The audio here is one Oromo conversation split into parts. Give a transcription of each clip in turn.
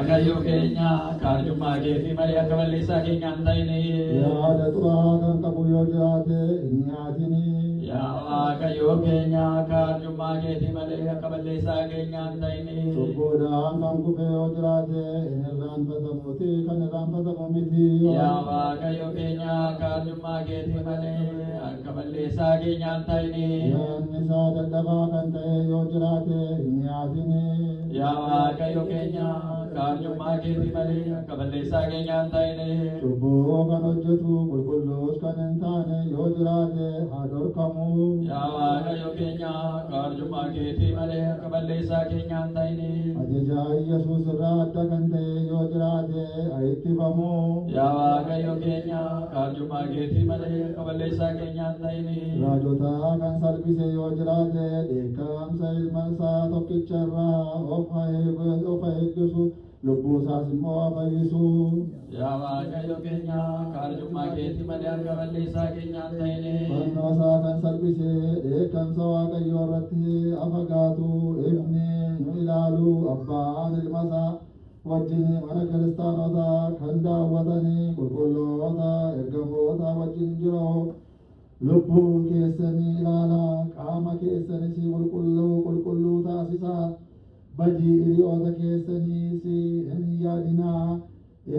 Waaqayyo keenya, akka arjummaa keetii malee akka balleessaa keenyaa hin ta'ini. Yaada xuraa'aa kan qabu yoo jiraate hin nyaatini. Yaa Waaqayyo keenya, akka arjummaa keetii malee akka balleessaa keenyaa hin ta'ini. Cubbuudhaan kan kufe yoo jiraate hin irraanfatamuuti, kan irraanfatamu miti. Yaa Waaqayyo keenya, akka arjummaa keetii malee akka balleessaa keenyaa hin ta'ini. Yaadni isaa dadhabaa kan ta'e yoo jiraate hin nyaatini. Yaa Waaqayyo keenya, akka arjummaa keetii malee akka balleessaa keenyaa hin ta'ini. Cubbuu kan hojjetu, qulqulluus kan hin taane yoo jiraate haa dhorkamu. Yaa Waaqayyo keenya, akka arjummaa keetii malee akka balleessaa keenyaa hin ta'ini. Ajaja Yesuus irraa adda kan ta'e yoo jiraate haa ittifamu. Yaa Waaqayyo keenya, akka arjummaa keetii malee akka balleessaa keenyaa hin ta'ini. Raajota kan salphise yoo jiraate dheekkamsa ilma isaa tokkicha irraa of haa eeggisu, lubbuu isaas immoo haa fayyisu. Yaa Waaqayyo keenya, akka arjummaa keetii malee akka balleessaa keenyaa hin ta'ini. Fannoo isaa kan salphise dheekkamsa Waaqayyoo irratti haa fagaatu. Ifni nu ilaalu abbaan ilma isaa wajjin mana kiristaanotaa kan daawwatanii qulqulloota ergamoota wajjin jiru. Lubbuu keessanii ilaalaa, qaama keessanis qulqulluu qulqulluu taasisaa. Badii hiriyoota keessaniis hin yaadinaa.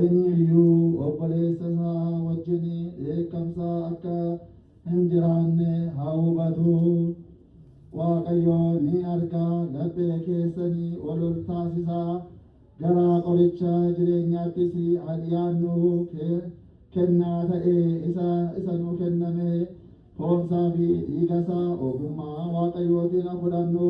Eenyuyyuu obboleessa isaa wajjin dheekkamsa akka hin jiraanne haa hubatu. Waaqayyo ni arga, laphee keessanii ol ol taasisaa. Gara qoricha jireenyaattis haa dhiyaannu. Kennaa ta'ee isa nuu kenname, foonsaa fi dhiiga isaa ogummaa Waaqayyootiin haa fudhannu.